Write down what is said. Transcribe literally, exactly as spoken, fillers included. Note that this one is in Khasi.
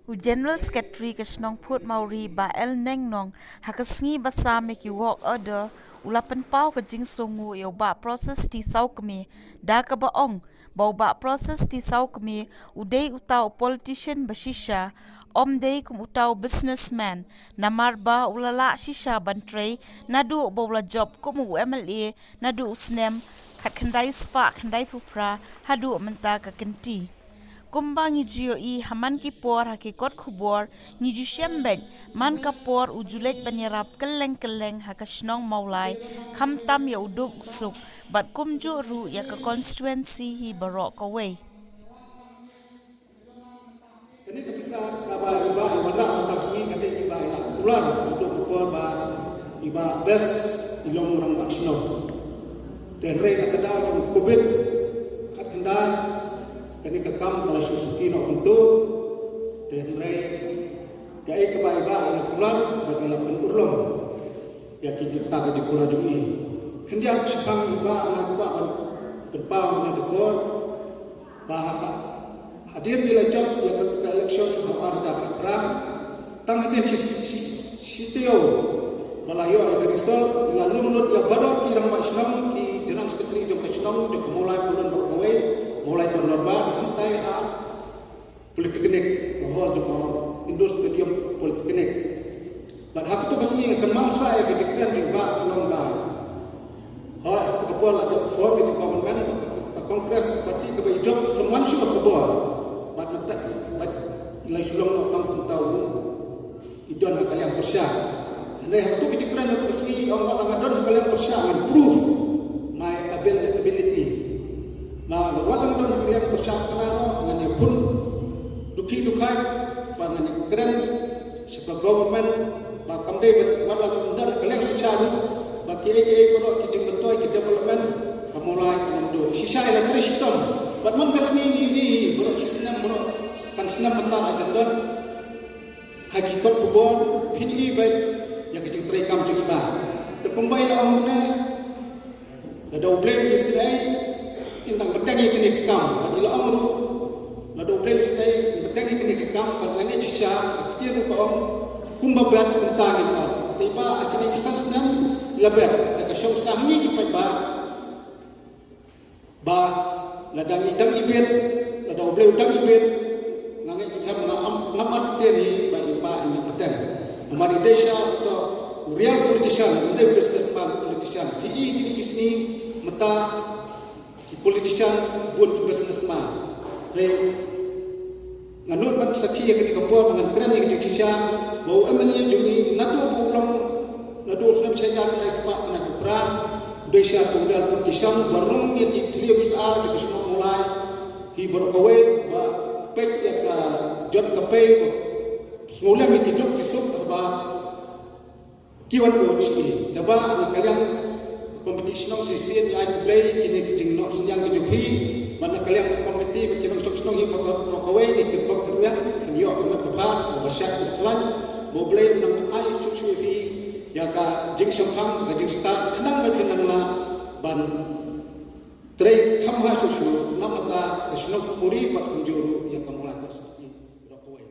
U General Secretary ka shnong Phut Mawrie, Bah L Nengnong, ha ka sngi ba sam ïa ki work order, u la pynpaw ka jingsngewnguh ïa u Bah Process T Sawkmie, da kaba ong ba u Bah Process T Sawkmie u dei uta u politician ba shisha, ym dei kum uta u businessman, namar ba u la lah shisha ban trei naduh ba u la jop kum u M L A naduh u snem khatkhyndai spah khyndaiphew phra haduh mynta ka kynti. Kumba ngi ju ïohi ha man ki por ha ki kot khubor, ngi ju shem beit man ka por u ju leit ban ïarap kylleng kylleng ha ka shnong Mawlai, khamtam ïa u duk u suk, bad kumjuh ruh ïa ka constituency hi baroh kawei. Kane ka pisa kaba i Bah i wanrah mynta ka sngi, ka dei i Bah i la kular naduh ka por ba i Bah Best i long u rangbah shnong. Te hynrei na ka daw jong u Covid khatkhyndai, kane ka kam ka la shu suki noh kumto. Te hynrei kaei kaba i Bah i la kular bad i la pynurlong ïa ki jingthoh ka jingkular jong i. Khyndiat shaphang i Bah, nga kwah ban pynpaw ha kane ka por ba ha ka, hadien ba i la jop ïa ka, ka election ha u ar hajar khatphra, tang hadien shi, shi, shi taïew ba la ïoh ïa ka result, i la lum lut ïa baroh ki rangbah shnong, ki general secretary jong ka shnong, jong ka Mawlai Pyllun baroh kawei, Mawlai Town Dorbar, hangtai ha Polytechnic, ka hall jong ka Indoor Stadium Polytechnic. Bad ha kato ka sngi nga kynmaw sa ïa ka jingkren jong i Bah, ka long ba, hooid, ha kato ka por la dep form ïa ka government, ka, ka Congress, ka party kaba i jop, ka wan shuh ha ka bor. Bad mynta, bad i la shu long noh tang kumta u, i don ha ka liang pyrshah. Hynrei ha kato ka jingkren ha kato ka sngi i ong, wat la nga don ha ka liang pyrshah ngan prove my abil-, ability. Ba wat la nga don ha ka liang pyrshah kane ruh ngan ïakhun dukhi dukhait, ba ngan ïakren sha ka government, ba kam dei ba wat la nga don ha ka liang shiksha ruh, ba kiei kiei baroh ki jingmyntoi, ki development ka Mawlai kan ym don. Shisha i la trei shitom. Bad man ka sngi ngi ïohi baroh shi snem, baroh san snem mynta la jan don ha ki kot khubor, phin ïohi beit ïa ka jingtrei kam jong i Bah. Te kumba i la ong mynne, lada U Blei u isynei, in dang bteng ïa kane ka kam. Bad i la ong ruh, lada U Blei u isynei, in bteng ïa kane ka kam, bad nga ngeit shisha, ka ktien ruh ka ong, kumba bet kumta ngin ot. Te i Bah ha kine ki san snem i la bet, te ka shong sah ha ngi ki paidbah ba lada ngi dang ibit, lada U Blei u dang ibit, nga ngeit skhem, ngam, ngam artatien hi ba i Bah in ym bteng. Namar i dei shisha uto u real politician, ym dei businessman, politician. Phi i kine ki sngi mynta ki politician bun ki businessman. Hynrei nga nud ban sakhi ïa kane ka por ba ngan kren ïa ka jingshisha ba u M L A jong ngi naduh ba u long, naduh u snem shi hajar khyndai spah khyndai phew phra, u dei shisha uta u real politician ba rung ïa ki thliew ki sah jong ka shnong Mawlai hi baroh kawei, ba peit ïa ka jot ka pei, ba sngewlem ïa ki duk ki suk, ba ki wan vote sha ki. Te Bah, na ka liang ka komiti shnong shisien, ngi ai khublei ïa kine ki jingnoh synñiang ki jong phi. Bad na ka liang ka komiti bad ki nongshong shnong hi baroh kawei, ngi kyrpad ïa phi, phin ïoh ka met ka phad kaba shait kaba khlaiñ. Ba U Blei un nang ai shuh shuh ïa phi ïa ka jingshemphang, ka jingstad, khnang ba phin nang lah ban trei kham bha shuh shuh na ka bynta ka shnong Phutmawrie bad kumjuh ruh ïa ka Mawlai constituency baroh kawei.